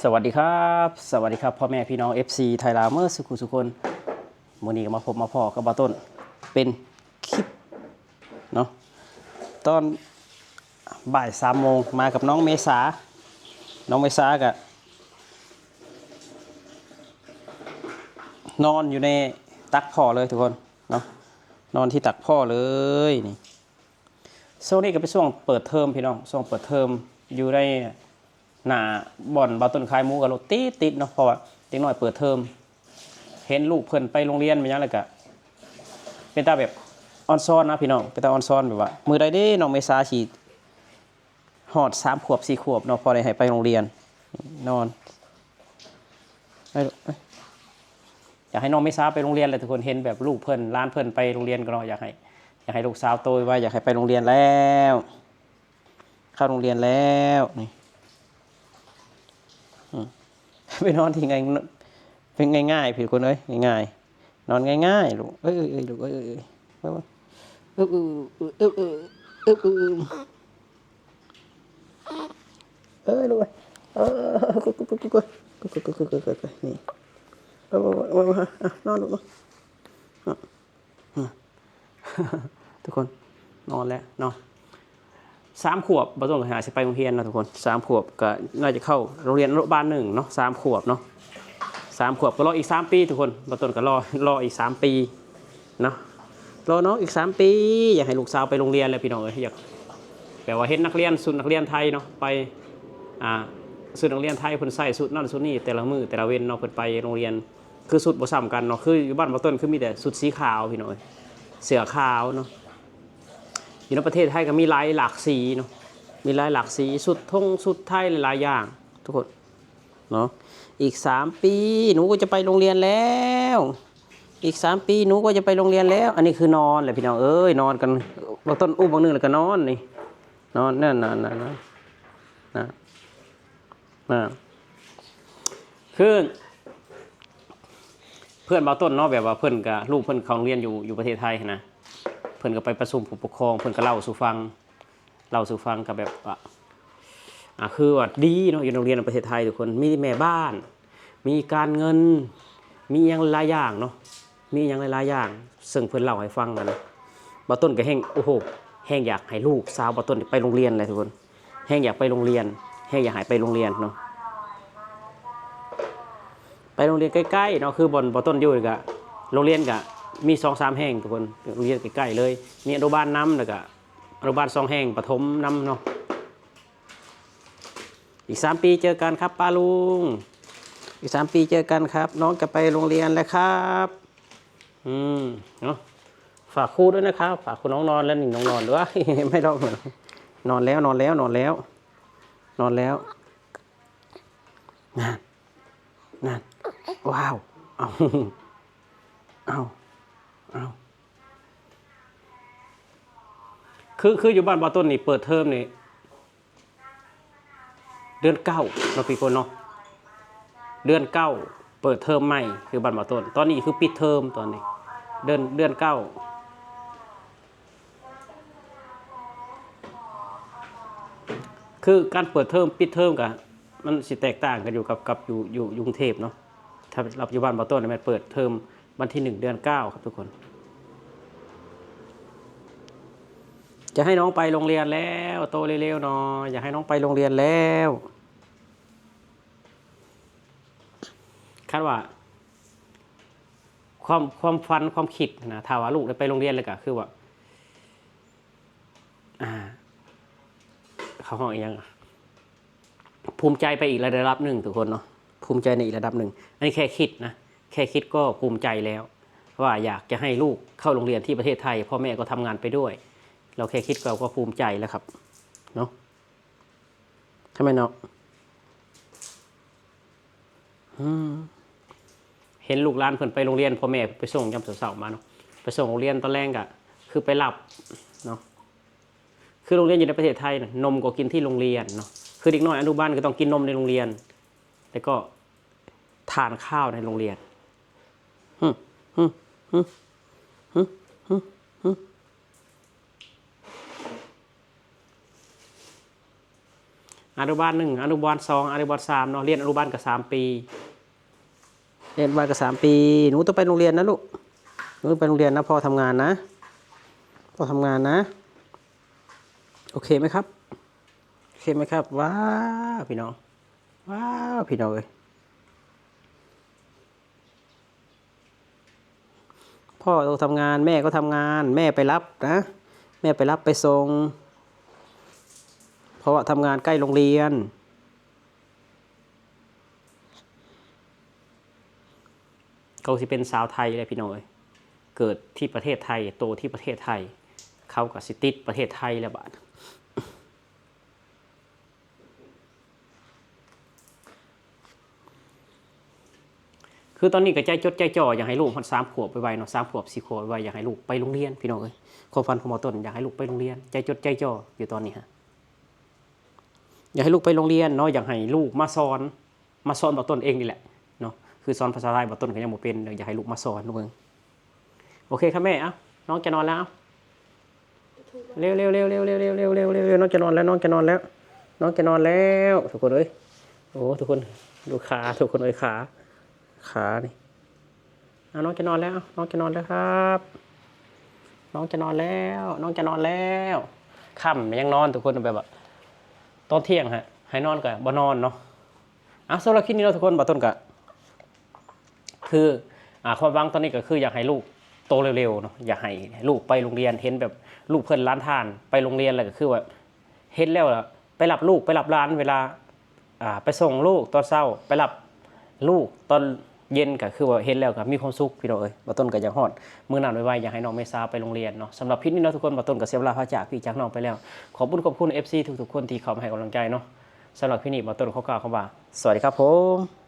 ສະຫວັດດີຄັບ ສະຫວັດດີຄັບ ພໍ່ແມ່ພີ່ນ້ອງ ເອັຟຊີ ໄທລາວ ເໝິດສູ່ຜູ້ສູ່ຄົນ. ມື້ນີ້ກໍມາພົບມາພໍ້ກັບບ່າວຕົ້ນ ເປັນຄລິບເນາະ ຕອນບ່າຍສາມໂມງ ມາກັບນ້ອງເມສາ. ນ້ອງເມສາກໍນອນຢູ່ໃນຕັກພໍ່ເລີຍທຸກຄົນເນາະ ນອນທີ່ຕັກພໍ່ເລີຍນີ້. ຊ່ວງນີ້ກໍເປັນຊ່ວງເປີດເທີມພີ່ນ້ອງ ຊ່ວງເປີດເທີມ ຢູ່ໃນໜ້າບ່ອນບ່າວຕົ້ນຂາຍໝູກໍລົດຕິດໆເນາະ ເພາະວ່າເດັກນ້ອຍເປີດເທີມ ເຫັນລູກເພິ່ນໄປໂຮງຮຽນໄປຫຍັງແລ້ວກໍເປັນຕາແບບອອນຊອນນະພີ່ນ້ອງ ເປັນຕາອອນຊອນ ແບບວ່າມື້ໃດເດ້ນ້ອງເມສາຊິຮອດສາມຂວບສີ່ຂວບເນາະ ພໍໄດ້ໃຫ້ໄປໂຮງຮຽນ. ນອນ ຢາກໃຫ້ນ້ອງເມສາໄປໂຮງຮຽນແຫຼະທຸກຄົນ ເຫັນແບບລູກເພິ່ນ ຫຼານເພິ່ນໄປໂຮງຮຽນກໍເນາະ ຢາກໃຫ້ ຢາກໃຫ້ລູກສາວໂຕໄວໆ ຢາກໃຫ້ໄປໂຮງຮຽນແລ້ວ ເຂົ້າໂຮງຮຽນແລ້ວນີ້. ອືມ ໄປນອນທີ່ງ່າຍ ເປັນງ່າຍໆ ພີ່ຄົນເອີຍ ງ່າຍໆ ນອນງ່າຍໆ ລູກເອີຍ ເອີຍ ເອີຍ ລູກເອີຍ ເອີຍ ເອີຍ ເອີຍ ເອີຍ ເອີຍ ເອີຍ ເອີຍ ເອີຍ ລູກເອີຍ ເອີຍ ກຸຍ ກຸຍ ກຸຍ ນີ້ ເອີຍ ເອີຍ ເອີຍ ນອນລູກ ນອນ. ອືມ ທຸກຄົນ ນອນແລ້ວເນາະ ສາມຂວບ ບ່າວຕົ້ນກໍຫາຊິໄປໂຮງຮຽນເນາະທຸກຄົນ ສາມຂວບກໍໜ້າຈະເຂົ້າໂຮງຮຽນອະນຸບານໜຶ່ງເນາະ ສາມຂວບເນາະ ສາມຂວບກໍລໍອີກສາມປີທຸກຄົນ ບ່າວຕົ້ນກໍລໍ ລໍອີກສາມປີເນາະ ລໍນ້ອງອີກສາມປີ. ຢາກໃຫ້ລູກສາວໄປໂຮງຮຽນແລ້ວພີ່ນ້ອງເອີຍ ຢາກ ແບບວ່າເຫັນນັກຮຽນ ຊຸດນັກຮຽນໄທເນາະ ໄປ ອ່າ ຊຸດນັກຮຽນໄທ ເພິ່ນໃສ່ຊຸດນັ້ນຊຸດນີ້ ແຕ່ລະມື້ແຕ່ລະເວັນເນາະ ເພິ່ນໄປໂຮງຮຽນ ຄືຊຸດບໍ່ຊ້ຳກັນເນາະ ຄືຢູ່ບ້ານບ່າວຕົ້ນຄືມີແຕ່ຊຸດສີຂາວພີ່ນ້ອງເອີຍ ເສື້ອຂາວເນາະ. ຢູ່ໃນປະເທດໄທກໍມີຫຼາຍຫຼາກສີເນາະ ມີຫຼາຍຫຼາກສີ ຊຸດທົງຊຸດໄທ ຫຼາຍໆຢ່າງທຸກຄົນເນາະ. ອີກສາມປີໜູກໍຈະໄປໂຮງຮຽນແລ້ວ ອີກສາມປີໜູກໍຈະໄປໂຮງຮຽນແລ້ວ. ອັນນີ້ຄືນອນແຫຼະພີ່ນ້ອງເອີຍ ນອນກັນ ບ່າວຕົ້ນອຸບບັກໜຶ່ງແລ້ວກໍນອນນີ້ ນອນ ນັ້ນໆໆໆ ນະ ນະ ຄືເພື່ອນບ່າວຕົ້ນເນາະ ແບບວ່າເພິ່ນກະ ລູກເພິ່ນເຂົ້າໂຮງຮຽນຢູ່ ຢູ່ປະເທດໄທຫັ້ນນະ ເພິ່ນກໍໄປປະຊຸມຜູ້ປົກຄອງ ເພິ່ນກໍເລົ່າສູ່ຟັງ ເລົ່າສູ່ຟັງ ກໍແບບວ່າ ອ່າ ຄືວ່າດີເນາະ ຢູ່ໂຮງຮຽນປະເທດໄທທຸກຄົນ ມີແມ່ບ້ານ ມີການເງິນ ມີຫຍັງຫຼາຍຢ່າງເນາະ ມີຫຍັງຫຼາຍໆຢ່າງ ເຊິ່ງເພິ່ນເລົ່າໃຫ້ຟັງຫັ້ນນະ ບ່າວຕົ້ນກໍແຮ່ງ ໂອ້ໂຫ ແຮ່ງຢາກໃຫ້ລູກສາວບ່າວຕົ້ນໄປໂຮງຮຽນແຫຼະທຸກຄົນ ແຮ່ງຢາກໄປໂຮງຮຽນ ແຮ່ງຢາກໃຫ້ໄປໂຮງຮຽນເນາະ ໄປໂຮງຮຽນໃກ້ໆເນາະ ຄືບ່ອນບ່າວຕົ້ນຢູ່ນີ້ກະ ໂຮງຮຽນກະມີສອງສາມແຫ່ງທຸກຄົນ ໂຮງຮຽນໃກ້ໆເລີຍ ມີອະນຸບານນຳ ແລ້ວກະອະນຸບານສອງແຫ່ງ ປະຖົມນຳເນາະ. ອີກສາມປີເຈີກັນຄັບປ້າລຸງ ອີກສາມປີເຈີກັນຄັບ ນ້ອງຈະໄປໂຮງຮຽນແລ້ວຄັບ. ອືມ ເນາະ ຝາກຄູດ້ວຍນະຄັບ ຝາກຄູ ນ້ອງນອນແລ້ວນີ້ ນ້ອງນອນດ້ວຍ ໄມ່ຮ້ອງ ນອນແລ້ວ ນອນແລ້ວ ນອນແລ້ວ ນອນແລ້ວ ນັ້ນ ນັ້ນ ວ້າວ ເອົາ ເອົາ ເອົາ ຄື ຄືຢູ່ບ້ານບ່າວຕົ້ນນີ້ ເປີດເທີມນີ້ ເດືອນເກົ້າເນາະ ພີ່ຄົນເນາະ ເດືອນເກົ້າເປີດເທີມໃໝ່ ຄືບ້ານບ່າວຕົ້ນ ຕອນນີ້ຄືປິດເທີມ ຕອນນີ້ເດືອນ ເດືອນເກົ້າ ຄືການເປີດເທີມ ປິດເທີມກະ ມັນຊິແຕກຕ່າງກັນຢູ່ກັບ ກັບຢູ່ ຢູ່ ຢູ່ກຸງເທບເນາະ ຖ້າສຳລັບຢູ່ບ້ານບ່າວຕົ້ນນີ້ແມ່ນເປີດເທີມ ວັນທີໜຶ່ງ ເດືອນເກົ້າ ຄັບທຸກຄົນ. ຢາກໃຫ້ນ້ອງໄປໂຮງຮຽນແລ້ວ ໂຕເລັວໆເນາະ ຢາກໃຫ້ນ້ອງໄປໂຮງຮຽນແລ້ວ. ຄັນວ່າ ຄວາມ ຄວາມຝັນ ຄວາມຄິດນະ ຖ້າວ່າລູກໄດ້ໄປໂຮງຮຽນແລ້ວກະຄືວ່າ ອ່າ ເຂົາຮ້ອງອີ່ຫຍັງ ພູມໃຈໄປອີກລະດັບໜຶ່ງທຸກຄົນເນາະ ພູມໃຈໃນອີກລະດັບໜຶ່ງ. ອັນນີ້ແຄ່ຄິດນະ ແຄ່ຄິດກໍພູມໃຈແລ້ວ ວ່າຢາກຈະໃຫ້ລູກເຂົ້າໂຮງຮຽນທີ່ປະເທດໄທ ພໍ່ແມ່ກໍທຳງານໄປດ້ວຍ ເຮົາແຄ່ຄິດກໍ ກໍພູມໃຈແລ້ວຄັບເນາະ ໃຊ່ໄໝເນາະ? ອືມ ເຫັນລູກຫຼານເພິ່ນໄປໂຮງຮຽນ ພໍ່ແມ່ໄປສົ່ງຍາມເຊົ້າໆມາເນາະ ໄປສົ່ງໂຮງຮຽນ ຕອນແລງກະຄືໄປຮັບເນາະ. ຄືໂຮງຮຽນຢູ່ໃນປະເທດໄທນະ ນົມກໍກິນທີ່ໂຮງຮຽນເນາະ ຄືເດັກນ້ອຍອະນຸບານກໍຕ້ອງກິນນົມໃນໂຮງຮຽນ ແລ້ວກໍທານຂ້າວໃນໂຮງຮຽນ. ຫຶ ຫຶ ຫຶ ຫຶ ຫຶ. ອະນຸບານໜຶ່ງ ອະນຸບານສອງ ອະນຸບານສາມເນາະ ຮຽນອະນຸບານກໍສາມປີ ຮຽນອະນຸບານກໍສາມປີ. ໜູຕ້ອງໄປໂຮງຮຽນນະລູກ ໜູໄປໂຮງຮຽນນະ ພໍ່ທຳງານນະ ພໍ່ທຳງານນະ. ໂອເຄໄໝຄັບ? ໂອເຄໄໝຄັບ? ວ້າວ ພີ່ນ້ອງ ວ້າວ ພີ່ນ້ອງເອີຍ ພໍ່ກໍທຳງານ ແມ່ກໍທຳງານ ແມ່ໄປຮັບນະ ແມ່ໄປຮັບໄປສົ່ງ ເພາະວ່າທຳງານໃກ້ໂຮງຮຽນ. ກໍຊິເປັນຊາວໄທແຫຼະພີ່ນ້ອງເອີຍ ເກີດທີ່ປະເທດໄທ ໂຕທີ່ປະເທດໄທ ເຂົາກໍຊິຕິດປະເທດໄທແລ້ວບາດ. ຄືຕອນນີ້ກໍໃຈຈົດໃຈຈ່ອ ຢາກໃຫ້ລູກຮອດສາມຂວບໄວໆເນາະ ສາມຂວບ ສີ່ຂວບໄວໆ ຢາກໃຫ້ລູກໄປໂຮງຮຽນ ພີ່ນ້ອງເອີຍ. ຄວາມຝັນຂອງບ່າວຕົ້ນ ຢາກໃຫ້ລູກໄປໂຮງຮຽນ ໃຈຈົດໃຈຈ່ອ ຢູ່ຕອນນີ້ຮະ ຢາກໃຫ້ລູກໄປໂຮງຮຽນເນາະ ຢາກໃຫ້ລູກມາສອນ ມາສອນບ່າວຕົ້ນເອງນີ້ແຫຼະເນາະ. ຄືສອນພາສາໄທ ບ່າວຕົ້ນກໍຍັງບໍ່ເປັນ ຢາກໃຫ້ລູກມາສອນລູກເອີຍ. ໂອເຄຄ່ະແມ່ ເອົ້າ ນ້ອງຈະນອນແລ້ວ ເອົ້າ ເລັວໆໆໆໆໆ ນ້ອງຈະນອນແລ້ວ ນ້ອງຈະນອນແລ້ວ ນ້ອງຈະນອນແລ້ວ ທຸກຄົນເອີຍ. ໂອ້ ທຸກຄົນ ດູຂາ ທຸກຄົນເອີຍ ຂາ ຂານີ້. ເອົາ ນ້ອງຈະນອນແລ້ວ ນ້ອງຈະນອນແລ້ວຄັບ ນ້ອງຈະນອນແລ້ວ ນ້ອງຈະນອນແລ້ວ. ຄ່ຳຍັງນອນ ທຸກຄົນ ແບບວ່າຕອນທ່ຽງໃຫ້ນອນກໍບໍ່ນອນເນາະ. ອ່ະ ສຳລັບຄລິບນີ້ເນາະ ທຸກຄົນ ບ່າວຕົ້ນກໍ ຄື ອ່າ ຄວາມຫວັງຕອນນີ້ກໍຄືຢາກໃຫ້ລູກໂຕເລັວໆເນາະ ຢາກໃຫ້ລູກໄປໂຮງຮຽນ ເຫັນແບບລູກເພິ່ນຫຼານທ່ານໄປໂຮງຮຽນ ແລ້ວກໍຄືວ່າເຫັນແລ້ວລະ ໄປຮັບລູກໄປຮັບຫຼານ ເວລາ ອ່າ ໄປສົ່ງລູກຕອນເຊົ້າ ໄປຮັບລູກຕອນເຢັນ ກໍຄືວ່າເຫັນແລ້ວກໍມີຄວາມສຸກ ພີ່ນ້ອງເອີຍ. ບ່າວຕົ້ນກໍຢາກຮອດມື້ນັ້ນໄວໆ ຢາກໃຫ້ນ້ອງເມສາໄປໂຮງຮຽນເນາະ. ສຳລັບຄລິບນີ້ເນາະ ທຸກຄົນ ບ່າວຕົ້ນກໍເສຍເວລາພາຈາກພີ່ຈາກນ້ອງໄປແລ້ວ. ຂອບບຸນຂອບຄຸນ ເອັຟຊີ ທຸກໆຄົນທີ່ເຂົ້າມາໃຫ້ກຳລັງໃຈເນາະ. ສຳລັບຄລິບນີ້ ບ່າວຕົ້ນຂໍກ່າວຄຳວ່າ ສະຫວັດດີຄັບຜົມ.